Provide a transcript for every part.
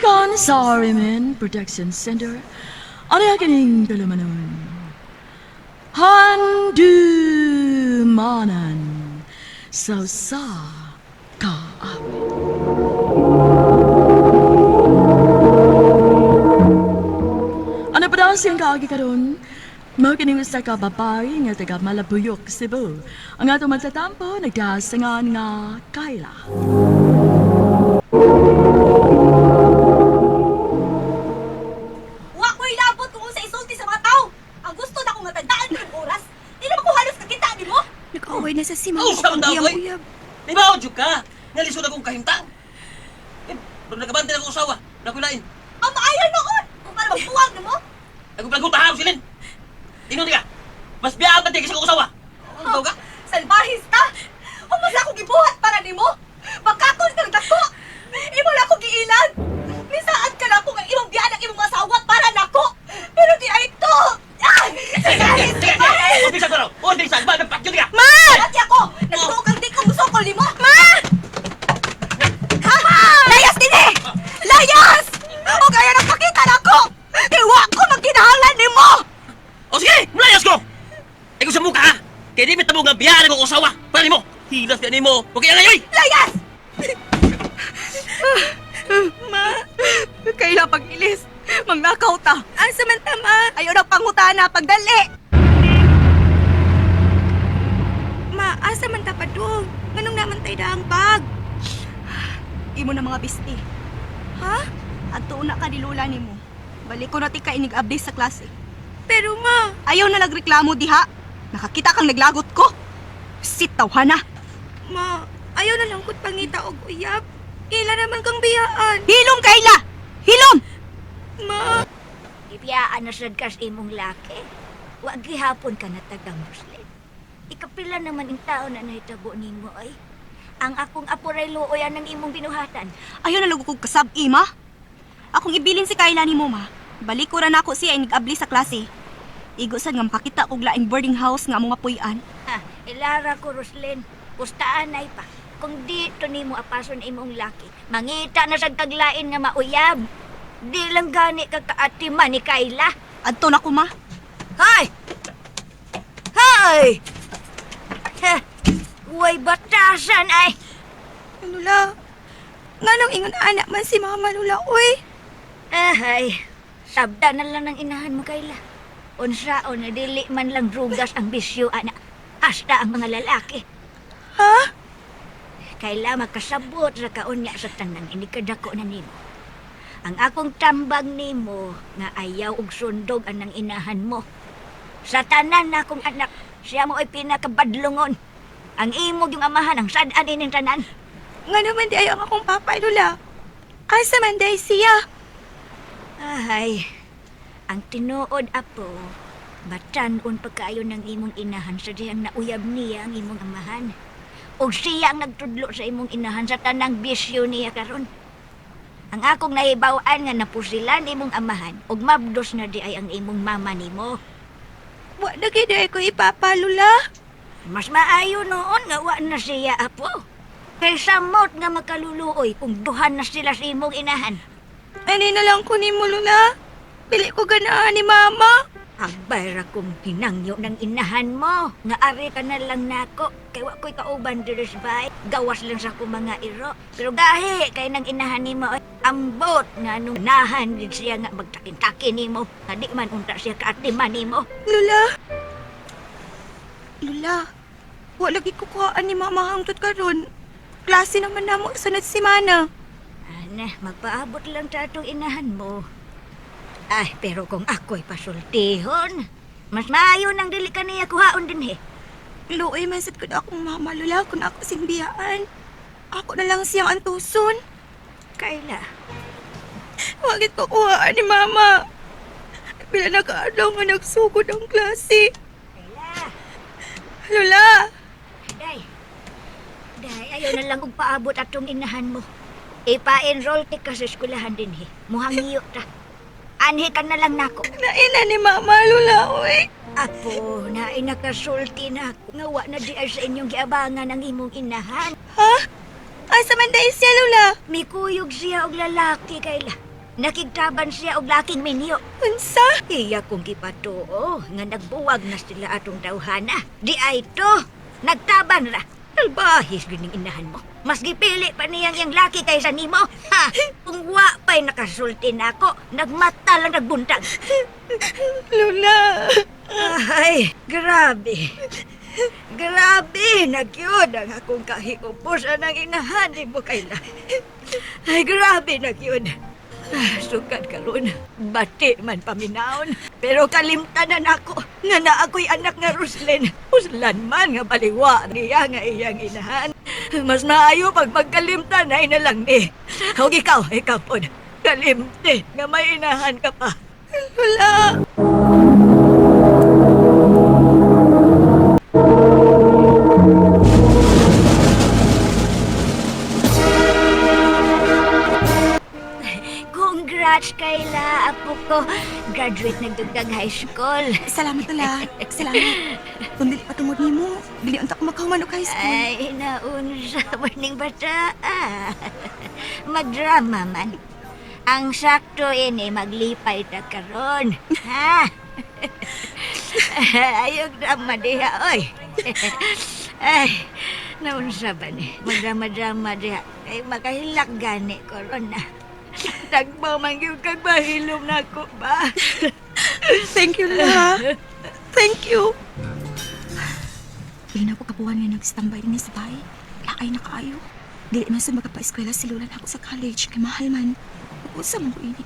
Gikan sa RMN Protection Center, ano kining tulumanon? Handumanan sa usa ka awit. Ano pa daw siyang kaagi karon? Mao kining usa ka babae nga taga Malabuyok, Cebu. Ang atong magtatampo nagdasangan nga Kayla. Wa ko'y labot kung unsa isulti sa mga tao. Ang gusto na kong matandaan ko yung oras. Di naman ko halos kakita ni mo. Nag-away na sa si mama Oh, ko sa ang tao, iyang oy. uyab. Di ba ako, ka? Nalisod akong kahimtang. Eh, pero nagkabante na akong usawa. Nakulain. Ang maayo noon. Kung para magbuwag na mo. Ako plagutaham silin. Ingon ka. Mas biya ang kasi akong usawa. Ano ka? Salbahis ka. Umasa akong gibuhat para nimo. Magkatol kang dako. Imo na akong giilan. Misaad ka na ako nga imong biyaan ang imong asawa para nako. Pero di ay to. Ah! Salbahis Sige, ka. sige. Umpisa ko raw. Umpisa. Ba, nagpakyo ka. Ma! Ati ako! Nagtuo kang di ko musokol nimo. Ma! Ha? Layas din eh! Layas! O kaya nagpakita na ako! Kay wa ko magkinahanglan nimo! O sige, mulayas ko. Ikaw sa mukha ha. Kaya di mitabo nga biyaan akong usawa. Para nimo. Hilas ka nimo. Huwag kaya ngayon. Layas! Ma, Kaila pag-ilis, mangnakaw ta. asa man ta, ma? Ayaw na pangutana, pagdali! Ma, asa man ta padung? Nganong naman tayo daang bag? Imo na mga bisti. Ha? Adto na ka ni Lola nimo. Balik ko na ti ka inig-update sa klase. Pero ma, Ayaw na nagreklamo diha. Nakakita kang naglagot ko. Sit tawhana. ma, ayaw na lang ko't pangita og uyab. Ila naman kang biyaan. Hilom Kayla! Hilom! Ma, Ibiyaan na sad kas imong laki. Wa gihapon ka natagang Muslim. Ikapila naman ang tao na nahitabo nimo ay. Ang akong apo ray luoy ang imong binuhatan. Ayaw na lugog kog kasab, ima. Akong ibilin si Kayla nimo, ma. Balik ko ra nako siya inig-abli sa klase. Igo sad nga makakita og laing boarding house nga among mapuy-an. Ha, ilara ko Roslyn. Kustaan ay pa. Kung dito nimo apason imong laki, mangita na sad kaglain nga mauyab. Di lang gani ka kaatiman ni Kayla. Adto na ko, ma. Hay! Hay! Ha, way batasan ay. Lula, nganong ingon anak man si mama, Lula, uy? Ahay, sabda na lang ng inahan mo, Kayla. Unsaon na dili man lang drugas ang bisyo, ana. Hasta ang mga lalaki. Ha? Kayla makasabot sa kaunya sa tanan, ini kadako na nimo. Ang akong tambag nimo nga ayaw og sundog anang inahan mo. Sa tanan na akong anak, siya mo ay pinakabadlungon. Ang imog yung amahan, ang sad-an ining tanan. Nga naman di ayaw ang akong papa, Lula. Asa man day siya? Ay, ang tinuod apo, batan-on pa kaayo ng imong inahan sa diyang nauyab niya ang imong amahan. Og siya ang nagtudlo sa imong inahan sa tanang bisyo niya karon. Ang akong nahibaw-an nga napusilan imong amahan og mabdos na di ay ang imong mama nimo. Wa na gyud ay ko ipapa, Lula. Mas maayo noon nga wa na siya apo. Kay samot nga makaluluoy kung duhan na sila sa imong inahan. Ani na lang ko nimo, Lula. Dili ko ganahan ni mama. Agbay ra kong hinangyo ng inahan mo. Nga ari ka na lang nako. Kay wa ko'y kauban diri sa bahay. Gawas lang sa akong mga iro. Pero gahi kay nang inahan nimo ay ambot nga nung nahan gid siya nga magtakin-takin nimo. Nga di man unta siya kaatiman nimo. Lula. Lula, wa lagi ko kuhaan ni mama hangtod karon. Klase naman namo sunod semana. Ana, magpaabot lang sa atong inahan mo. Ay, pero kung ako'y pasultihon, mas maayo nang dili ka niya kuhaon din eh. Luoy man sad ko na akong mama, Lula, kung ako singbiyaan. Ako na lang siyang antuson. Kayla, Bakit ko kuhaan ni mama? Pila na kaadlaw nga nagsugod ang klase. Kayla. Lula, Day. Day, ayaw na lang og paabot atong inahan mo. Ipa-enroll ti ka sa eskwelahan din he. Muhangyo ta. Anhi ka na lang nako. naina ni mama, Lula, uy. Apo, naay nakasulti na ako. Nga wa na di ay sa inyong giabangan ang imong inahan. Ha? Asa man dahil siya, Lula? Mikuyog siya og lalaki kayla. Nakigtaban siya og laking minyo. Unsa? Iya kong gipatuo nga nagbuwag na sila atong tawhana. Di ay to, nagtaban ra. Talbahis gining inahan mo. Mas gipili pa niyang iyang laki kaysa nimo. Ha! Kung wa pa'y nakasulti nako, nagmata lang nagbuntag. Lola. Ay, grabe. Grabe, nagyod ang akong kahiupos ang inahan ni mo kaila. Ay, grabe nagyod. Ah, sukad karon, bati man paminaon. Pero kalimtanan ako nga na ako'y anak nga Roslyn. Uslan man nga baliwa niya nga iyang inahan. Mas maayo pag magkalimtan ay na lang ni. Og ikaw, ikaw pod. Kalimte nga may inahan ka pa. Lola. Congrats, Kayla, apo ko. Graduate nagdugtag high school. Salamat, Lola. Salamat. Kung dili pa tungod nimo, dili unta ko makahuman og high school. Ay, naunsa maning bata. Ah. Magdrama man. Ang sakto ini maglipay ta karon. Ha? Ayog drama diha, oy. Ay, naunsa ba ni? Magdrama-drama diha. Ay, makahilak gani ko ron na. Tagba man gyud kag bahilom nako ba. Thank you, Lola. Thank you. Pila na ko kabuan nga nag-standby din sa bahay. Laay na kaayo. Dili man sa magpa-eskwela si Lola na ako sa college kay mahal man. Usa man ko ini.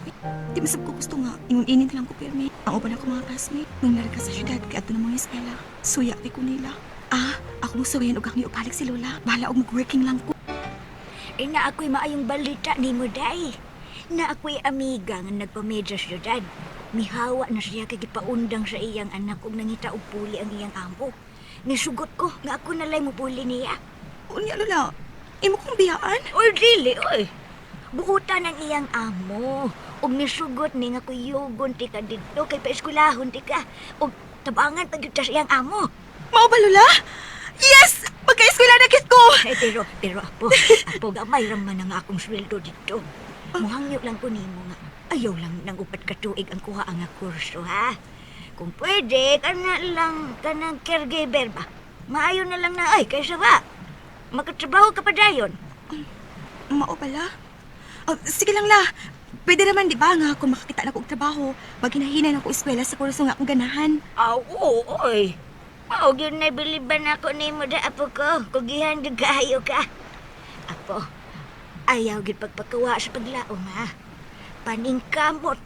Di man sab ko gusto nga ingon ini na lang ko pirmi. Ang uban ako mga classmate nung narika sa syudad kay adto na mga eskwela. Suya kay ko nila. Ah, ako mo suwayan og ang balik si Lola. Bahala og mag-working lang ko. Ay, na ako'y maayong balita ni mo, day. Na ako'y amiga nga nagpamedya siyudad. Mihawa na siya kay gipaundang sa iyang anak ug nangita og puli ang iyang amo. Nisugot ko nga ako nalay mo puli niya. Unya Lola, imo kong biyaan? Oy, dili, oy. Buutan ang iyang amo. Ug misugot ni nga kuyugon ti ka didto kay paeskwelahon ti ka. Ug tabangan pag sa iyang amo. Mao ba Lola? Yes! Pagka-eskwela na kit ko! Ay, pero, pero apo, apo, gamay ra man ang akong sweldo dito. Muhangyo lang ko nimo nga. Ayaw lang ng upat ka tuig ang kuha ang kurso, ha? Kung pwede, kana lang, kanang caregiver ba? Maayo na lang na, ay, kaysa ba? Makatrabaho ka pa dayon. Mao pala. Oh, sige lang la. Pwede naman di ba nga kung makakita na ko og trabaho, pag hinahinay na ko eskwela sa kurso nga akong ganahan. Aw, oo, oy. Mao gyud na biliban ako nimo da apo ko. Kugihan gyud kaayo ka. Apo, ayaw gyud pagpakawa sa paglaom ha. Paningkamot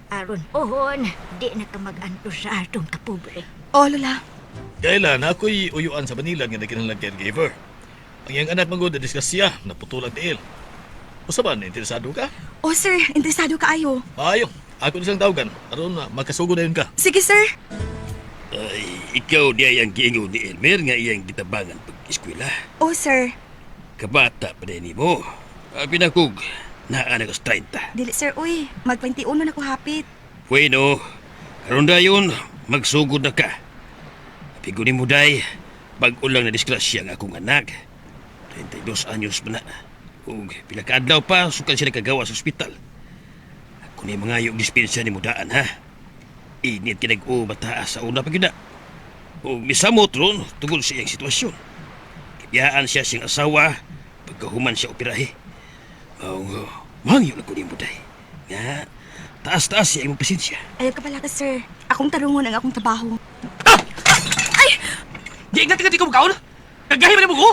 aron ohon di na ka mag-antos sa atong kapobre. Oh, Lola. Kailan ako'y uyuan sa Manila nga nagkinahanglan caregiver. Ang iyang anak manggod na disgrasya, naputol ang tiil. Usa ba, interesado ka? Oh, sir, interesado kaayo. Maayo, ako na siyang tawagan. Aron na, makasugo na yun ka. Sige, sir. Ay, ikaw di ay ang giingon ni Elmer nga iyang gitabangan pag-eskwela. Oh, sir. Kabata pa din mo. Pinakog, naa na kas 30. Dili, sir, uy. Mag 21 na ko hapit. Bueno, karon dayon, magsugod na ka. Pigo ni mo day, bag-o lang na disgrasya ang akong anak. 32 anyos pa na. Ug pila ka adlaw pa, sukan siya nagkagawa sa ospital. Ako ni mga yung dispensa ni mudaan ha. Init kinag-o mataas sa una pa gyud na. Ug misamot ron tungod sa iyang sitwasyon. Kibiyaan siya siyang asawa pagkahuman siya operahe. Mao mangyo na ko ni mo day. Nga, taas-taas siya imong pasensya. Ayaw ka pala ka, sir. Akong tarungon ang akong trabaho. Di ingat ka di ko mukaon. Kagahi man mo ko.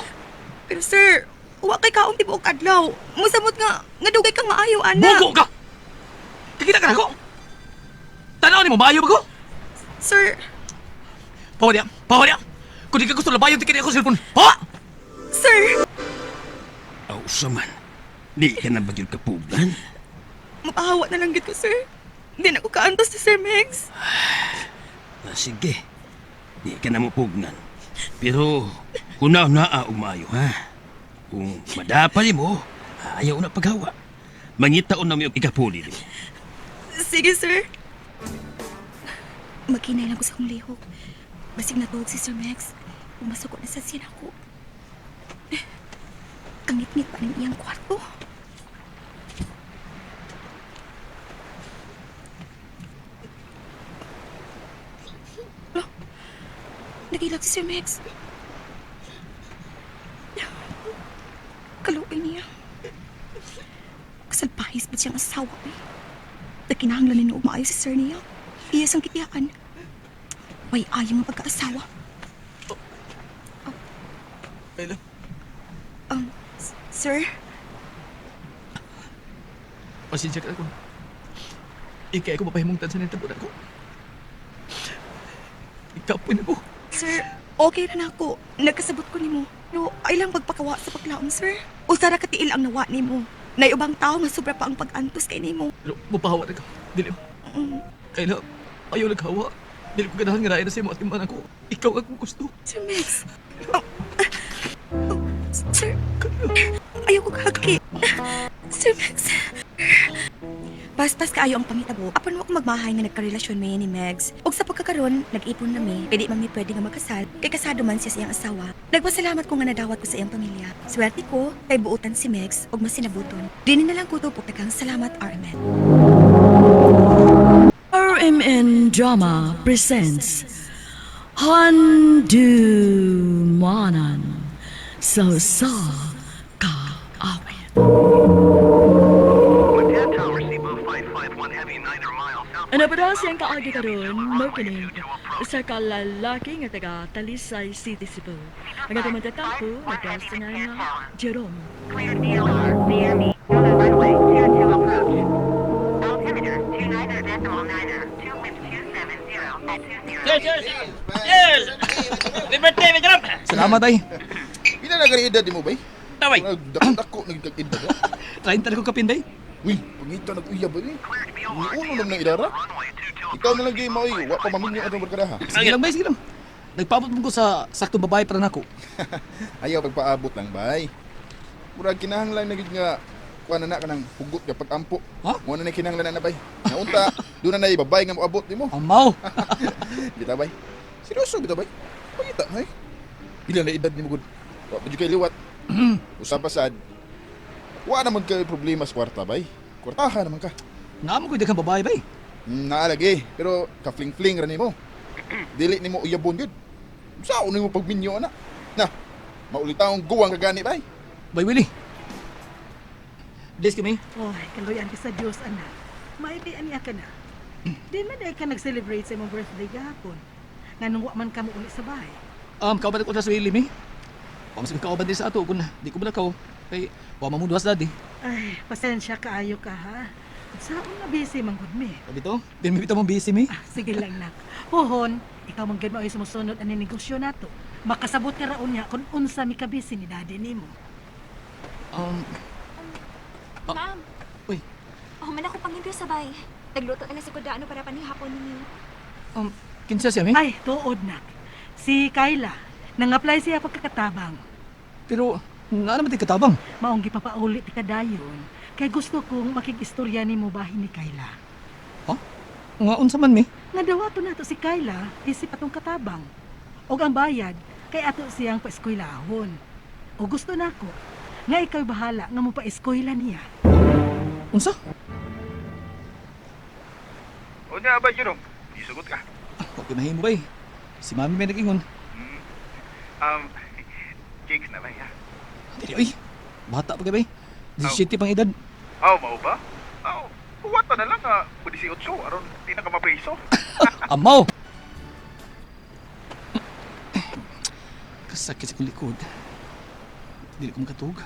Pero, sir, wa kay kaong tibuok adlaw. Musamot nga, nga dugay kang maayo, ana. Bugo ka. Kakita ka nako. Tanaw nimo maayo ba ko? Sir, Pawa niya, pawa niya. Kung di ka gusto labayon, di ka niya ako cellphone. Pawa! sir, Aw, usaman. Di ka na ba yun kapuglan? mapahawa na lang gid ko, sir. Hindi na ko kaantos ni Sir Megs. Ah, sige. Di ka na mapugnan. Pero, kunaw na ah, umayo, ha? Kung madapa ni mo, ayaw na paghawa. Mangitaon na mo yung ikapuli ni mo. Sige, sir. Maghinay lang ko sa akong lihok. Basig natuog si Sir Max. Pumasuko na sa siya ako. Kangit-ngit pa ng iyang kwarto. Nagilak si Sir Max. Kaluoy niya. Kasalpahis ba siyang asawa eh? Nagkinahanglan ni og maayo si Sir niya. Iya sang kitiyaan. Way ayaw nga pagkaasawa. Kayla, Sir? pasensya ka ako. Ikay ako mapahimungtan sa nitabo na ako. Ikapoy na ko. Sir, okay ra na ako. Nagkasabot ko nimo. Pero ay lang pagpakawa sa paglaom, sir. Usa ra ka tiil ang nawa nimo. Nay ubang tao nga sobra pa ang pag-antos kay nimo. Pero mapahawa na ka. Dili. Kayla, ayaw naghawa. Dili ko ganahan nga naay na sa imo at iman ako. Ikaw ang akong gusto. Sir Max. Oh, oh, sir, ayaw ko kaki. Sir Max. Paspas kaayo ang pangitabo. Apan wa ko magmahay nga nagkarelasyon may ni Megs. Og sa pagkakaron, nag-ipon na mi. Pwede man mi pwede nga magkasal. Kay kasado man siya sa iyang asawa. Nagpasalamat ko nga nadawat ko sa iyang pamilya. Swerte ko kay buotan si Megs og mas sinabuton. Dini na lang kutob og daghang salamat, RMN. RMN Drama presents Handumanan sa sa Kaawit. Ano ba daw siyang kaagi karon makinig sa kalalaki nga taga Talisay City, Cebu. Ang atong magtatampo nagkasingan nga Jerome. Cleared VOR, near me, runway 22 approach. Altimeter 29.9, 2 with 270 at 20. Cheers! Cheers! Cheers! Happy birthday, Jerome! Salamat ay. Pila na gani edad mo bay? Taway! Dako nagkag-edad. 30 na ko kapinday. Uy, pangita nag-uyab ba ni? Ni uno naman ng idara. Ikaw na lang gay mo oy, wa pa maminyo atong barkada ha. Sige lang bay, sige lang. Nagpaabot mo ko sa saktong babae para nako. Ayaw pagpaabot lang bay. Murag kinahanglan na gid nga kuan na na kanang hugot nga pagampo. Ha? Mo na na kinahanglan na na bay. Naunta, doon na na babae nga moabot nimo. Amaw. Bitaw bay. Seryoso bitaw bay. Pangita hay. Pila na edad nimo gud. Wa pa jud kay liwat. Usa pa sad. Wa naman kay problema sa kwarta bay. Kwartaha naman ka. Naamo ko daghang babae bay. Naalagi, pero ka-fling-fling ra nimo. Dili nimo uyabon gyud. Sao nimo pagminyo ana? Na, maulitaong guwang kagani bay. Bay Willie. Bless kami. Oy, kaluyan ka sa Dios anak. Maibian niya ka na. Di man ay ka nag-celebrate sa imong birthday gahapon. Nganong wa man ka mo uli sa bahay. Kauban ko sa Willie mi. Wa mas kauban din sa ato kun di ko balakaw. Kay wa man mo duwas daddy. Ay, pasensya kaayo ka ha. Saon na busy man gud mi. Sabi to, di mi bitaw mong busy mi. Ah, sige lang nak. Pohon, ikaw man gud mo ay sumusunod ani negosyo nato. Makasabot ka raon niya kung unsa mi ka busy ni daddy nimo. Um, Ma'am. Uy. Oh, man ako pangintyo sa bay. Nagluto na lang sa kudaano para panihapon ninyo. kinsa siya mi? Ay, tuod nak. Si Kyla, nang-apply siya pagkakatabang. Pero naa naman ti katabang. Maong gipapauli ti kadayon kay gusto kong makig-istorya nimo bahin ni Kyla. Ha? Nga unsa man mi? Nga dawato nato si Kyla isip atong katabang. Og ang bayad kay ato siyang paeskwelahon. O gusto nako nga ikaw bahala nga mo paeskwela niya. Unsa? Unya ba, Jerome? Isugot ka. Ah, wa ko'y mahimo bay. Si mami may nag-ingon. Um, cakes na ba ya? Dili oy. Bata pa kay bay. 17 pang edad. Oh, mao ba? Oh, huwat na lang ah, 18 aron di na ka mapriso. Amaw! Kasakit sa kong likod. Dili ko makatug.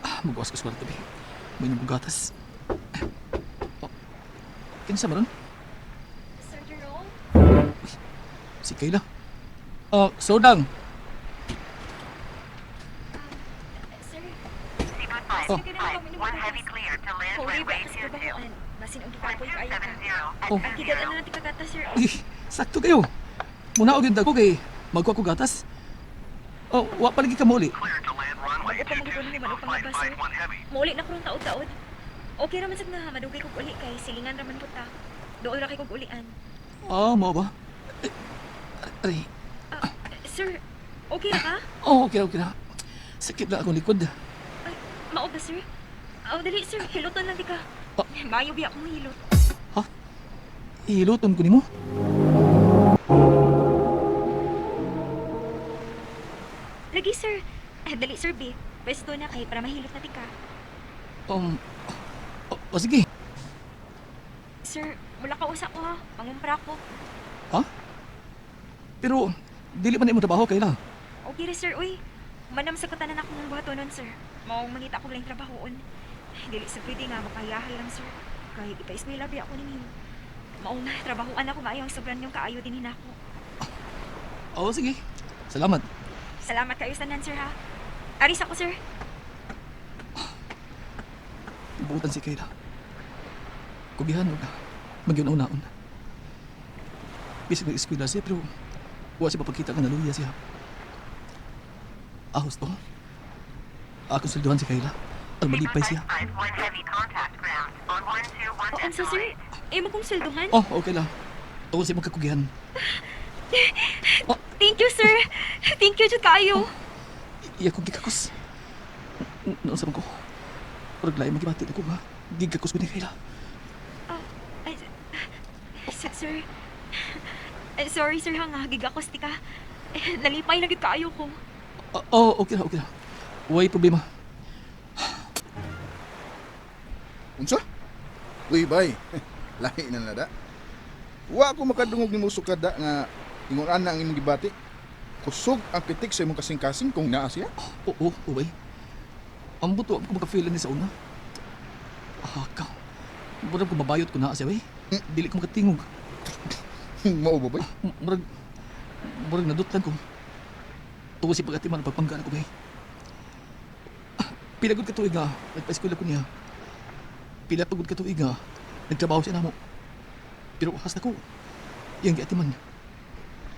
Ah, magawas ko sa kwarto, be. May nang gatas. Oh, kinsa ba ron? Sir Jerome? Si Kayla. Oh, sodang. Sir, Cebu 5, Oh. 5, 1 heavy cleared to land Holy runway ba sa 22. trabahoan. Basin og gikapoy kaayo ka. 270 at Oh. Ang 20. na natin kagata, sir. Ay, sakto kayo. Muna og yung dago kay magkuha ko gatas. Oh, wa pa lagi ka muli. Cleared to land runway Bago pa 22, magiging naman Cebu ang pangabas, 5, sir. 5, 1 heavy. Mauli na karong taod-taod. Okay raman sad nga madugay kog uli kay silingan raman pud ta. Dool ra kay kog ulian. Ah, mao ba? Eh, Aray. Ah, sir, okay ra ka? Oh, okay na, okay na. Sakit lang akong likod. Ay, mao ba sir? Aw, dali sir, hiluton lang di ka. Ah. Maayo biya akong hilot. Ihiluton ko nimo. Sige, sir. Ah, dali, sir, B. Pwesto na kay para mahilot na tika. Um, o, o sige. Sir, wala ka usa ko ha. Pangumpra ko. Ha? Pero, dili man na imong trabaho, Kayla. Okay ra, sir, uy. Manam sa katanan ako ng buhatonon, sir. Maong mangita ko lang trabahoon. Dili sa pwede nga makayahay lang, sir. Kay ipa-eskwela biya ako ninyo. Maong trabahoan ako maayo ang sobran yung kaayo din hinako. Oo, sige. Salamat. Salamat kayo sa sir, ha. Aris ako, sir. Buutan si Kayla. Kugihan og magyun-unaon. Bisag nag-eskwela siya pero wa siya mapagkita nga naluya siya. Ahos to. Akong swelduhan si Kayla. Ang malipay siya. 551 heavy contact ground on 121 O, unsa, sir? Imo kong swelduhan? Oh, okay lang. Tungkol sa imong kakugihan. Thank you, sir. Thank you, jud kaayo. Iya kong gikakos. Noon sa ko. Murag lain magibati na ko nga. Gigakos ko ni Kayla. Ay, sir. Eh, sorry, sir, ha nga. Gigakos ti ka. Eh, nalipay na gid kaayo ko. Oh, okay na, okay na. Way problema. Unsa? Uy, bay. Lahi na nada. Wa ko makadungog nimo sukada nga ingon ana ang imong gibati. Kusog ang pitik sa imong kasing-kasing kung naa siya. Oo, oo, bay. Ang buto ako maka-feel ni sa una. Ah, ka. Murag ko mabayot ko na siya, bay. Dili ko makatingog. Mao ba, bay? Murag, murag nadutlan ko. Tuwa si pag-atiman ang pagpanggaan ko, bay. Ah, pila gud ka tuig nga, nagpa-eskwela ko niya. Pila pagod ka tuig nga, nagtrabaho siya namo. Pero hasta ko, iyang giatiman.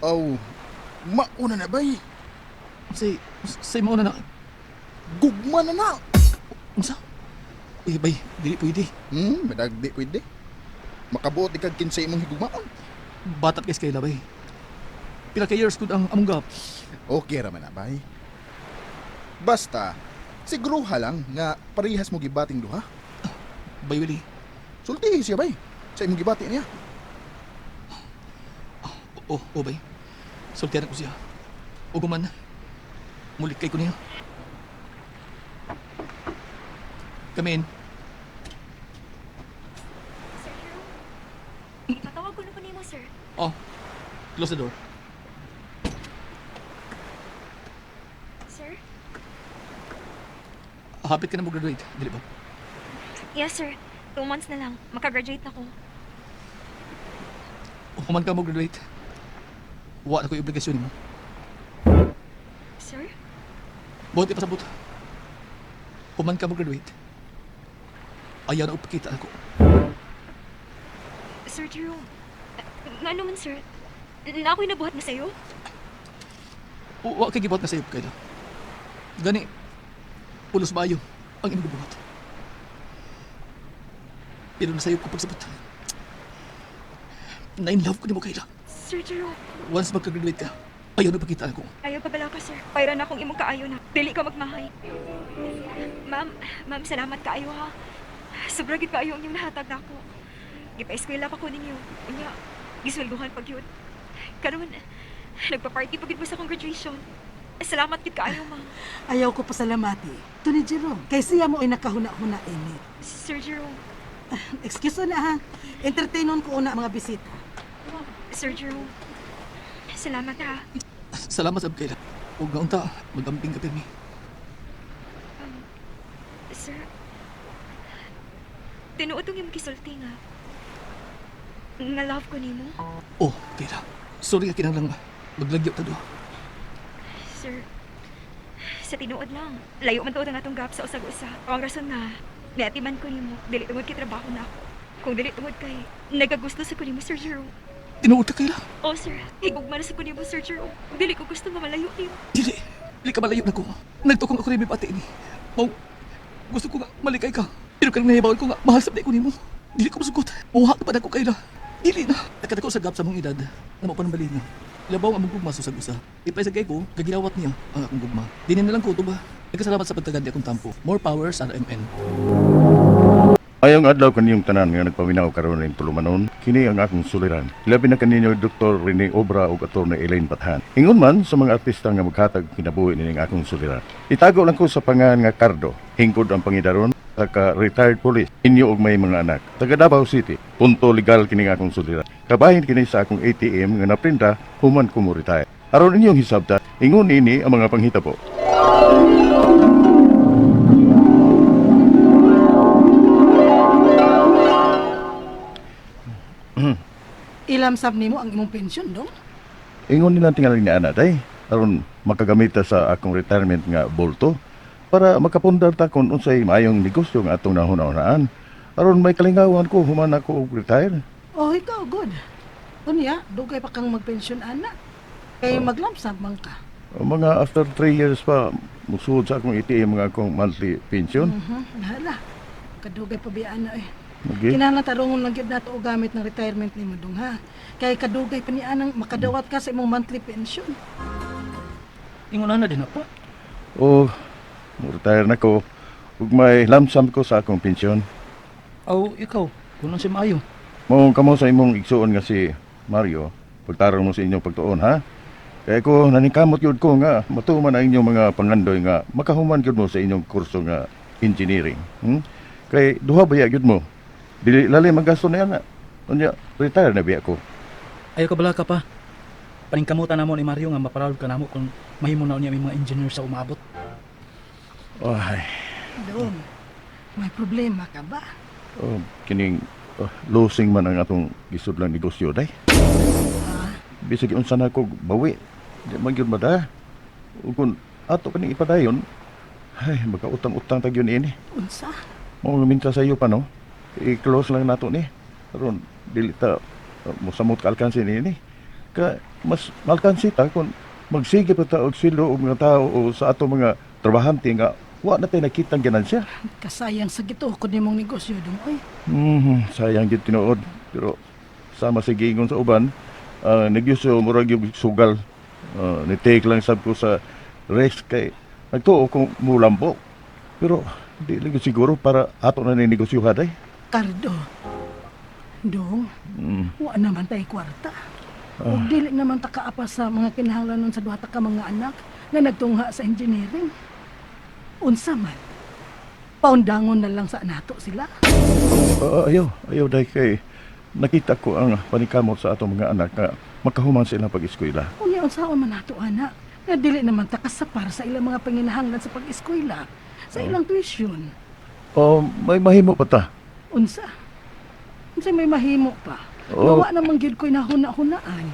Aw, mauna na, bay. Say, say mauna na, Gugma na na. unsa? Uy, bay, dili pwede. Madagdi pwede. Makabuot ikag kinsay imong higugmaon. Batat guys kay labay. Pila ka years gud ang among gap. Okay ra man na, bay. Basta, siguruha lang nga parehas mo gibating duha. Bay Willie. Sultihi siya, bay. Sa imong gibati niya. Oo, oh, bay. Sultihan ko siya. O guman, mulik kay ko niya. Come in. Sir Jerome. Ipatawag ko na po nimo, sir. Oh, close the door. Sir? Hapit ka na mo-graduate, dili ba? Yes, sir. 2 months na lang. Makagraduate na ko. Human ka mo-graduate. Wa na ko'y obligasyon nimo. Sir? Buhat ipasabot. Human ka mo-graduate. Ayaw na upakita ako. Sir Jerome. Nga naman, sir. Na ako'y nabuhat na sa'yo? Wa kay gibuhat na sayop kay Gani, pulos maayo ang imong gibuhat. Pero nasayop ko pagsabot. Na in love ko nimo Kayla. Sir Jerome. Once magka-graduate ka, ayaw na pakita ako. Ayaw pa bala ka, sir. Payra na akong imong kaayo na. Dili ka magmahay. Ma'am, ma'am, salamat kaayo ha. Sobra gid kaayo ang inyong nahatag nako. Gipa-eskwela pa ko ninyo. Unya, gisweldohan pag yun. Karon, nagpa-party pa gid mo sa akong graduation. Salamat gid kaayo, ma'am. Ayaw ko pasalamati. To ni Jerome, kay siya mo ay nakahuna-huna ini. Sir Jerome, Excuse na ha. Entertainon ko una ang mga bisita. Sir Jerome. Salamat ha. Salamat sab Kayla. Ug nga unta, magamping ka pirmi. Sir, tinuod tong imong gisulti nga. Nga love ko nimo. Oh, Kayla. Sorry ka kinahanglang maglagyo ta duha. Sir, sa tinuod lang, layo man tuod ang atong gap sa usag-usa. Ang rason nga, niatiman ko nimo, dili tungod kay trabaho na ako. Kung dili tungod kay, nagagusto sa ko nimo, Sir Jerome. Tinuod ka Kayla. Oh, sir, higugma na sa ko nimo, Sir Jerome. Dili ko gusto nga malayo nimo. Dili, dili ka malayo na ko. Nagtukong ako rin may pati ni. Mau, gusto ko nga malikay ka. Pero kanang nahibawan ko nga, mahal sa ko nimo. Dili ko masugot. Muha ka pa na ko Kayla. Dili na. Nakadako sa gap sa mong edad. Na mo pa ng balinga. Labaw ang among gugma sa usag-usa. Ipaisagay ko, kaginawat niya ang akong gugma. Dinin na lang ko, ito ba? Nagkasalamat sa pagtagad ni akong tampo. More power sa RMN. Ayong adlaw kaniyong tanan nga nagpaminaw karon ning tulumanon, kini ang akong suliran. Labi na kaninyo Dr. Rene Obra ug Atty. Elaine Bathan. Ingon man sa mga artista nga maghatag kinabuhi nining akong suliran. Itago lang ko sa pangan nga Cardo, hingkod ang pangidaron ka retired police, inyo og may mga anak. Taga Davao City, punto legal kini nga akong suliran. Kabahin kini sa akong ATM nga naprinta human ko mo retire. Aron inyong hisabta, ingon ini ang mga panghitabo. Ilam sab nimo ang imong pensyon dong? Ingon nila tingali ni ana day aron makagamita sa akong retirement nga bulto para makapundar ta kung unsay maayong negosyo nga atong nahuna-hunaan aron may kalingawan ko human ako og retire. Oh, ikaw good. Unya, dugay pa kang magpensyon ana. Kay maglamsam man ka. Mga after 3 years pa musuod sa akong ATM nga akong monthly pension. Hala. Kadugay pa biya ana eh. Okay. Kinahanglan tarungon lang gyud nato og gamit ng retirement nimo dong ha. Kay kadugay pa ni anang makadawat ka sa imong monthly pension. Ingon na din pa. O mo retire na ko ug may lamsam ko sa akong pensyon. Aw, ikaw, kunon si maayo. Mao kamo sa imong igsuon nga si Mario, pagtarong mo sa inyong pagtuon ha. Kaya ko naningkamot gyud ko nga matuman ang inyong mga pangandoy nga makahuman gyud mo sa inyong kurso nga engineering. Kay duha ba gyud mo? Dili lalim ang gasto niya na. Unya retire na biya ko. Ayo ka bala ka pa. Paningkamutan namo ni Mario nga maparald ka namo kung mahimo na niya may mga engineer sa umabot. Ay, Dong, may problema ka ba? oh, kining oh, losing man ang atong gisudlang negosyo day. Bisag unsa na ko bawi, di man gyud mada. Ug kung ato kaning ipadayon, ay makautang-utang ta gyud ini. Unsa? Mao nga minta sa iyo pa no. I-close lang nato ni. Aron dili ta mosamot ka alkansi niini. Ka mas malkansi ta kung magsige pa ta og sweldo og mga tao o sa ato mga trabahante nga wa na tay nakitang ganansya. Kasayang sa gituokod nimong negosyo dong oy. Sayang gyud tinuod. Pero sama sa giingon sa uban, negosyo murag yung sugal. Ni-take lang sab ko sa risk kay nagtuo kong mulambo. Pero di lang gyud siguro para ato na ni negosyohan ay. Kardo. Dong, wa naman tay kwarta. Ah. Ug dili naman ta kaapa sa mga kinahanglanon sa duha ta ka mga anak nga nagtungha sa engineering. Unsa man? Paundangon na lang sa nato sila. Ayaw, ayaw dahil kay nakita ko ang panikamot sa atong mga anak nga makahuman sa ilang pag-eskwela. Unya unsaon man nato ana? Nga dili naman ta kasapar sa ilang mga panginahanglan sa pag-eskwela, sa ilang tuition. Oh, may mahimo pa ta. Unsa? Unsa may mahimo pa? Oh. Wa naman gyud ko'y nahuna-hunaan.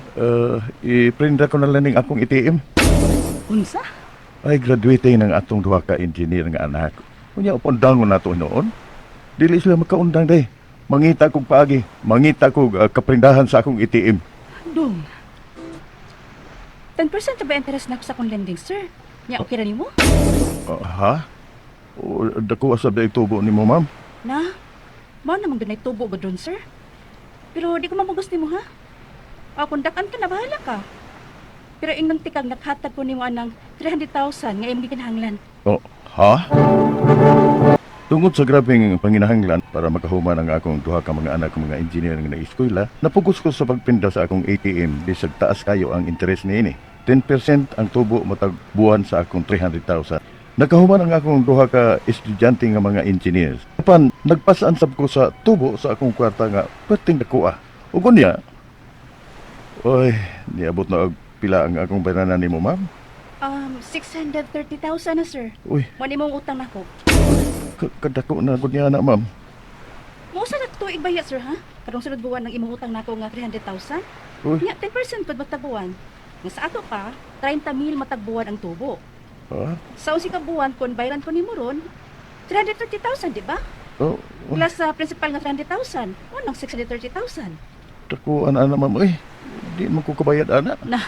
I-printa ko na lang ning akong ATM. Unsa? Ay, graduate ng atong duha ka engineer nga anak. Unya, upundangon nato noon. Dili sila makaundang day. Mangita kog paagi, mangita kog kaprindahan sa akong ATM. Dong, 10% ba interest na ako sa akong lending, sir? Nya okay ra nimo? Ha? O, dako asab day tubo nimo, ma'am. Na. Mao namang dunay tubo ba dun, sir? Pero di ko mamugos nimo ha. O kung dakan ka na bahala ka. Pero ingnon tikang naghatag ko nimo anang 300,000 nga imong gikinahanglan. Oh, ha? Tungod sa grabeng panginahanglan para makahuman ang akong duha ka mga anak mga engineer nga nag-eskwela, napugos ko sa pagpinda sa akong ATM bisag taas kayo ang interes niini. 10% ang tubo matag buwan sa akong 300,000. Nakahuman ang akong duha ka estudyante nga mga engineers. Apan nagpasaan sab ko sa tubo sa akong kwarta nga perting nakuha. Ug unya, oy, niabot na og pila ang akong bayranan nimo, ma'am. 630,000 na, sir. Uy, Mo nimong utang nako. kadako na gud niya na, ma'am. Mo sa tuig ba ya, sir, ha? Karong sunod buwan ng imong utang nako nga 300,000. Uy. Nya 10% pud matag buwan. Nga sa ato pa, 30,000 matag buwan ang tubo. Ha? Sa usi ka buwan kun bayran ko nimo ron, 330,000, di ba? Oh, oh. Plus sa principal nga 300,000, unang 630,000. Dako ana na ma'am oy. Di man ko kabayad ana. Na.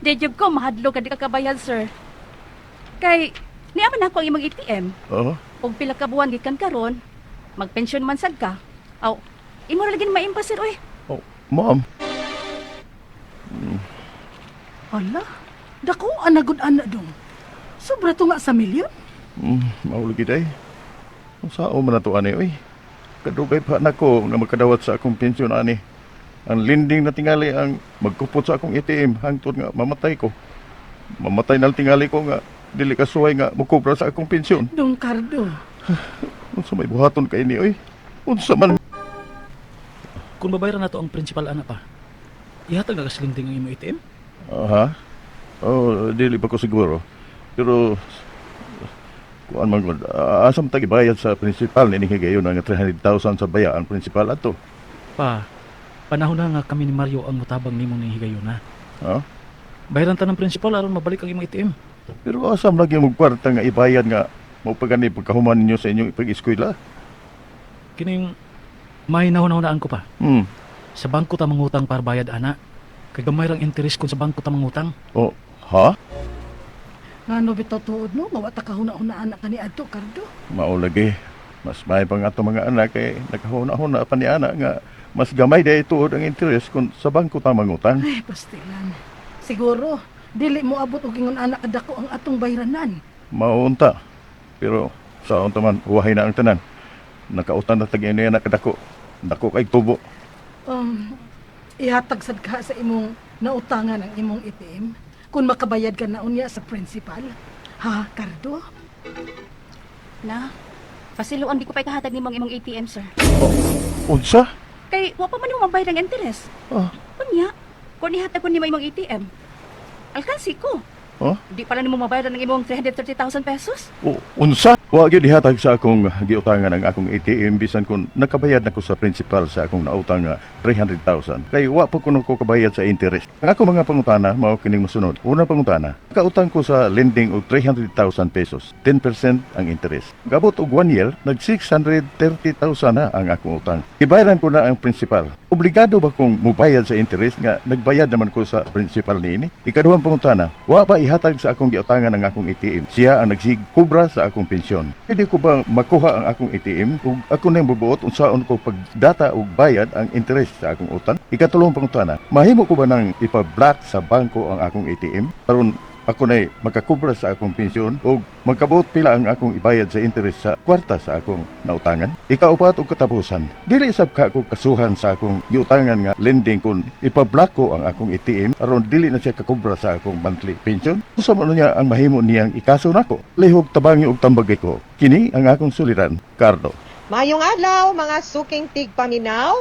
Di jud ko mahadlok ka di ka kabayad, sir. Kay niya man ako ang imong ATM. Oo. Og pila ka buwan gikan karon, magpensyon man sad ka. Aw, imo ra lagi maimpa sir oy. Oh, ma'am. Ala, dako anagod ana dong. Sobra to nga sa milyon. Maulog day. Unsa man na to ani oy. Kadugay pa nako nga makadawat sa akong pensyon ani. Ang lending na tingali ang magkupot sa akong ATM hangtod nga mamatay ko. Mamatay na tingali ko nga dili ka suway nga mukobra sa akong pensyon. Dong Cardo. Unsa may buhaton kay ni oy? Unsa man? Kung babayaran nato ang principal ana pa, ihatag na kaslinding ang imong ATM? Aha. Oh, dili pa ko siguro. Pero kuan man gud, asam tag ibayad sa principal ni higayon nga 300,000 sa baya ang principal ato. Pa, panahon na nga kami ni Mario ang mutabang nimo ning higayuna. Ha? Bayaran ta ng principal aron mabalik ang imong ATM. Pero asam lagi mo kwarta nga ibayad nga mao pa gani pagkahuman ninyo sa inyong pag-eskwela? Kining may nahuna-hunaan ko pa. Sa bangko ta mangutang para bayad ana. Kay gamay rang interest kung sa bangko ta mangutang. Oh, ha? Ngano bitaw tuod no, nga wa ta kahuna-huna anak kani adto, Cardo. Mao lagi. Mas may pang ato mga anak kay nakahuna-huna pa ni ana nga mas gamay day tuod ang interest kung sa bangko ta mangutang. Ay, pastilan. Siguro, dili mo abot og ingon anak kadako ang atong bayranan. Maunta. Pero sa unta man uwahay na ang tanan. Nakautan na tag ini anak kadako. Dako kay tubo. Ihatag sad ka sa imong nautangan ang imong ATM kung makabayad ka na unya sa principal. Ha, Cardo? Na, pasiluan di ko pa ikahatag nimo ang imong ATM, sir. Unsa? Kay wa pa man nimo mabayad ang interest. Ah. Unya, kung ihatag ko nimo imong ATM, alkansi ko. Oh? Di pala nimo mabayad ang imong 330,000 pesos. O, unsa? Wa gyud ihatag sa akong giutangan ang akong ATM bisan kung nakabayad na ko sa principal sa akong nautang nga 300,000. Kay wa pa kuno ko kabayad sa interest. Ang akong mga pangutana mao kining mosunod. Una pangutana, kautang ko sa lending og 300,000 pesos. 10% ang interest. Gabot og 1 year, nag 630,000 na ang akong utang. Ibayaran ko na ang principal. Obligado ba kong mubayad sa interest nga nagbayad naman ko sa principal niini? Ikaduhang pangutana, wa ba ihatag sa akong giutangan ang akong ATM? Siya ang nagsigkubra sa akong pensyon. Pwede ko ba makuha ang akong ATM ug ako nang bubuot unsaon ko pagdata og bayad ang interest sa akong utang? Ikatulong pangutana, mahimo ko ba nang ipa-block sa bangko ang akong ATM aron ako na'y makakubra sa akong pensyon o magkabuot pila ang akong ibayad sa interest sa kwarta sa akong nautangan? Ikaupat og katapusan, dili sab ka ko kasuhan sa akong giutangan nga lending kung ipa-block ko ang akong ATM aron dili na siya kakubra sa akong monthly pension. Unsa man niya ang mahimo niyang ikaso nako? Lihok tabangi og tambagay ko. Kini ang akong suliran, Cardo. Mayong adlaw mga suking tigpaminaw.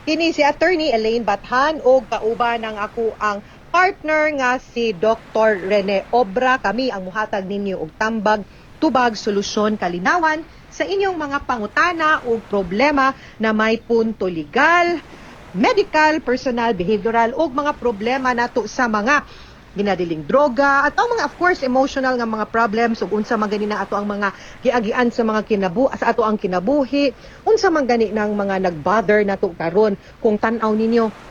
Kini si Attorney Elaine Bathan og kauban ang ako ang partner nga si Dr. Rene Obra. Kami ang muhatag ninyo og tambag, tubag, solusyon, kalinawan sa inyong mga pangutana o problema na may punto legal, medical, personal, behavioral ug mga problema nato sa mga ginadiling droga at ang mga, of course, emotional nga mga problems ug unsa man gani na ato ang mga giagian sa mga kinabu sa ato ang kinabuhi, unsa man gani nang mga nagbother nato karon. Kung tan-aw ninyo,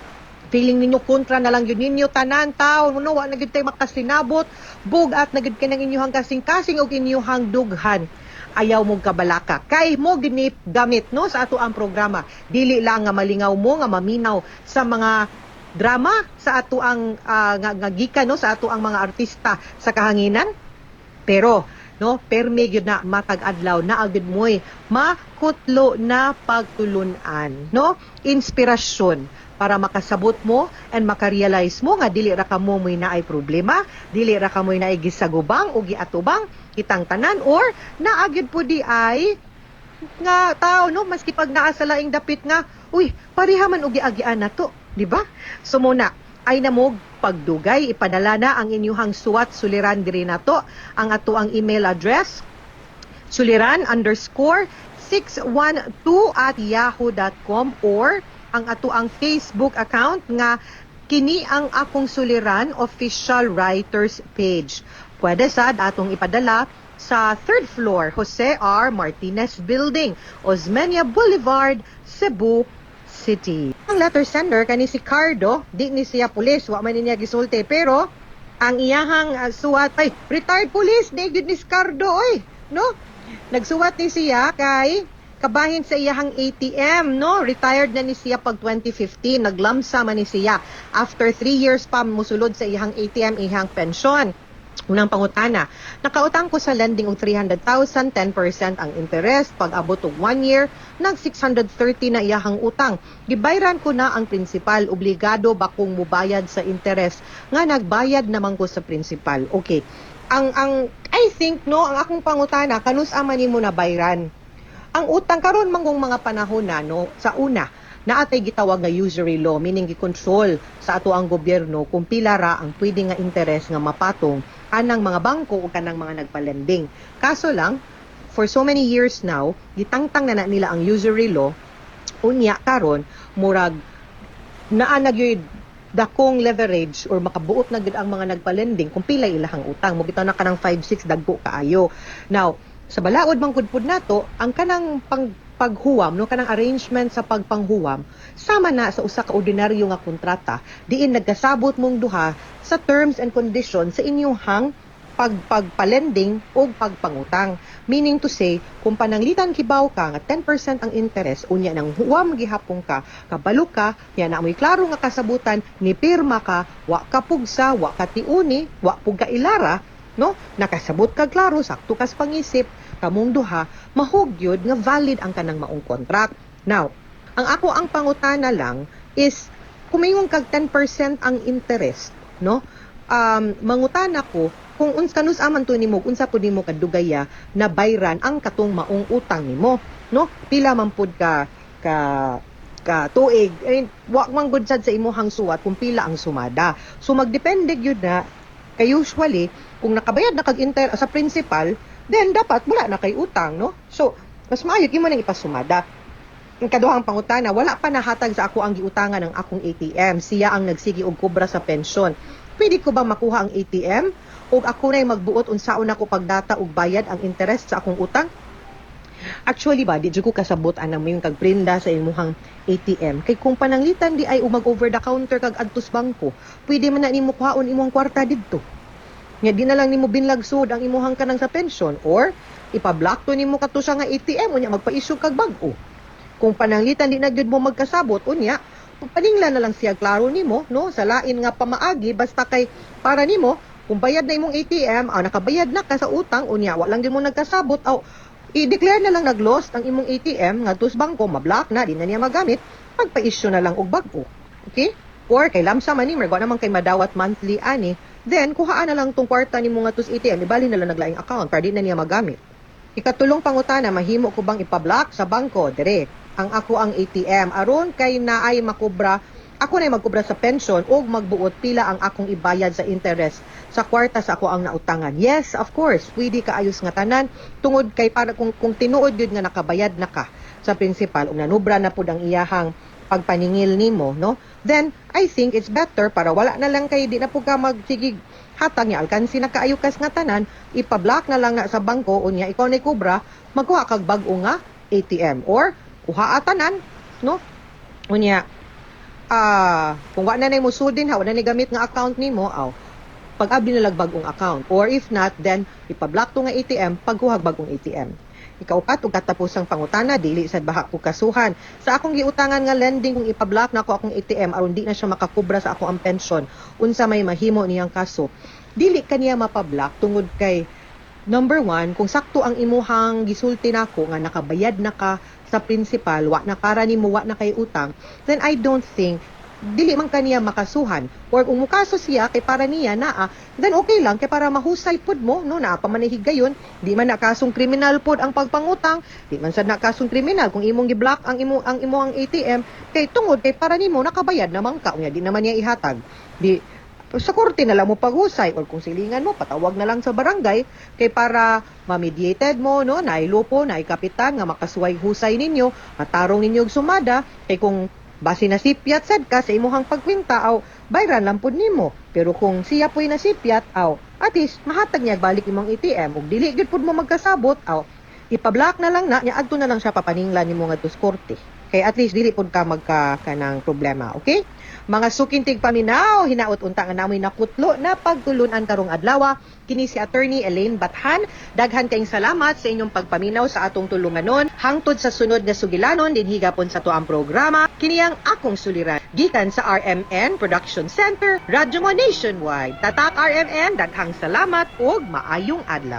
feeling ninyo kontra na lang yun ninyo tanan tawo, no, wa na gyud tay makasinabot, bugat na gyud kay nang inyuhang kasing-kasing ug inyuhang dughan, ayaw mong kabalaka kay mo ginip gamit no sa ato ang programa. Dili lang nga malingaw mo nga maminaw sa mga drama sa ato ang nga gikan no sa ato ang mga artista sa kahanginan, pero no permi gyud na matag adlaw na agud moy makutlo na pagtulun-an, no, inspirasyon para makasabot mo and makarealize mo nga dili ra kamo mo'y naay problema, dili ra kamoy naay gisagubang o giatubang kitang tanan, or naa gyud po di ay nga tao, no, maski pag naa sa laing dapit nga, uy, pareha man og giagian nato, di ba? So muna ay namog pagdugay, ipadala na ang inyuhang suwat suliran diri nato. Ang ato ang email address, suliran_612@yahoo.com, or ang ato ang Facebook account nga Kini ang Akong Suliran Official Writers Page. Pwede sad atong ipadala sa third floor, Jose R. Martinez Building, Osmeña Boulevard, Cebu City. Ang letter sender kani si Cardo, di ni siya pulis, wa man niya gisulti, pero ang iyahang suwat ay retired police di gyud ni si Cardo oy, no? Nagsuwat ni siya kay kabahin sa iyahang ATM, no? Retired na ni siya pag 2015, naglamsa man ni siya. After 3 years pa musulod sa iyahang ATM, iyahang pensyon. Unang pangutana, nakautang ko sa lending og 300,000, 10% ang interest, pag abot og 1 year, nag 630 na iyahang utang. Gibayran ko na ang principal, obligado ba kong mubayad sa interest nga nagbayad naman ko sa principal? Okay. Ang I think, no, ang akong pangutana, kanus ama nimo na bayran? Ang utang karon manggong mga panahon na, no, sa una naatay gitawag nga usury law, meaning gikontrol sa ato ang gobyerno kung pila ra ang pwede nga interes nga mapatong anang mga bangko o kanang mga nagpa-lending. Kaso lang, for so many years now, gitangtang na na nila ang usury law. Unya karon murag naa na gyud dakong leverage or makabuot na gyud ang mga nagpa-lending kung pila ilahang utang mo bitaw na kanang 5 6 dagko kaayo. Now, sa balaod man gud pud nato ang kanang pang paghuwam, no, kanang arrangement sa pagpanghuwam, sama na sa usa ka ordinaryo nga kontrata diin nagkasabot mong duha sa terms and conditions sa inyong pagpagpalending o pagpangutang. Meaning to say, kung pananglitan kibaw ka nga 10% ang interest, unya nang huwam gihapon ka, kabalo ka, nya na mo'y klaro nga kasabutan, ni pirma ka, wa ka pugsa, wa ka tiuni, wa pug ka ilara, no? Nakasabot ka klaro, sakto kas pangisip, kamong duha, mahugyod nga valid ang kanang maong contract. Now, ang ako ang pangutana lang is kumingon kag 10% ang interest, no? Mangutana ko kung uns kanus aman to nimo, unsa pud nimo kadugaya na bayran ang katong maong utang nimo, no? Pila man pud ka ka ka tuig eh, wa man gud sad sa imuhang suwat kung pila ang sumada. So magdepende gyud na kay usually kung nakabayad na kag inter sa principal, then dapat wala na kay utang, no? So mas maayo imo nang ipasumada. Ang kaduhang pangutana, wala pa nahatag sa ako ang giutangan ng akong ATM. Siya ang nagsigi og kubra sa pensyon. Pwede ko ba makuha ang ATM? Ug ako na'y magbuot unsaon nako pagdata og bayad ang interest sa akong utang? Actually ba, di jud ko kasabot anang mo yung kagprinda sa imuhang ATM. Kay kung pananglitan di ay umag over the counter kag adtos bangko, pwede man na nimo kuhaon imong kwarta didto. Nga di na lang nimo binlagsod ang imuhang kanang sa pensyon or ipa-block to nimo kato siya nga ATM, unya magpa-issue kag bag-o. Kung pananglitan di na gyud mo magkasabot, unya paninglan na lang siya klaro nimo, no, sa lain nga pamaagi, basta kay para nimo kung bayad na imong ATM, nakabayad na ka sa utang, unya wa lang gyud mo nagkasabot, aw i-declare na lang nag-lost ang imong ATM ngadto sa bangko, ma-block na, di na niya magamit, pagpa-issue na lang og bag-o. Okay? Or kay lamsa man ni, wa naman kay madawat monthly ani, then kuhaan na lang tong kwarta nimo ngadto sa ATM, ibalhin na lang naglaing account para di na niya magamit. Ikatulong pangutana, mahimo ko bang ipa-block sa bangko dire ang ako ang ATM aron kay naay makubra, ako na magkubra sa pension og magbuot pila ang akong ibayad sa interest sa kwarta sa ako ang nautangan? Yes, of course, pwede kaayos nga tanan tungod kay para kung tinuod gyud nga nakabayad na ka sa principal ug nanubra na pud ang iyahang pagpaningil nimo, no? Then I think it's better para wala na lang kay di na pud ka magsigig hatag niya alkansi na kaayo kas nga tanan, ipa-block na lang na sa bangko, unya ikaw na kubra, magkuha kag bag-o nga ATM or kuha tanan, no? Unya kung wa na nay musudin ha, wa na nay gamit nga account nimo, aw pag-abli na lang bagong account, or if not, then ipa-block to nga ATM, pagkuha bagong ATM. Ikaupat ug katapusang pangutana, dili sad baha ko kasuhan sa akong giutangan nga lending kung ipa-block nako akong ATM aron di na siya makakubra sa ako ang pensyon, unsa may mahimo niyang kaso? Dili kaniya mapa-block tungod kay number one, kung sakto ang imuhang gisulti nako nga nakabayad na ka sa principal, wa na kara nimo, wa na kay utang, then I don't think dili man kaniya makasuhan. Or kung mukaso siya kay para niya naa, then okay lang kay para mahusay pud mo, no, naa pa man higayon, di man na kasong kriminal pud ang pagpangutang, di man sad na kasong kriminal kung imong gi-block ang imong ATM kay tungod kay para nimo nakabayad naman ka, unya di naman niya ihatag. Di sa korte na lang mo paghusay or kung silingan mo, patawag na lang sa barangay kay para ma-mediated mo, no, naay lupo, naay kapitan nga makasuway husay ninyo, matarong ninyo og sumada, kay kung base nasipyat sad ka sa imuhang pagkwinta, aw bayran lang pud nimo, pero kung siya po'y nasipyat, aw at least mahatag niya balik imong ATM, ug dili gyud pud mo magkasabot, aw Ipa-block na lang na, nya adto na lang siya papaninglan nimo ngadto sa korte. Kay at least dili pud ka magka kanang problema, okay? Mga suking tigpaminaw, hinaot unta nga namoy nakutlo na pagtulunan karong adlaw. Kini si Attorney Elaine Bathan. Daghan kayong salamat sa inyong pagpaminaw sa atong tulunganon. Hangtod sa sunod nga sugilanon dinhi gapon sa atuang programa. Kini ang akong suliran gikan sa RMN Production Center, Radyo Mo Nationwide. Tatak RMN, daghang salamat ug maayong adlaw.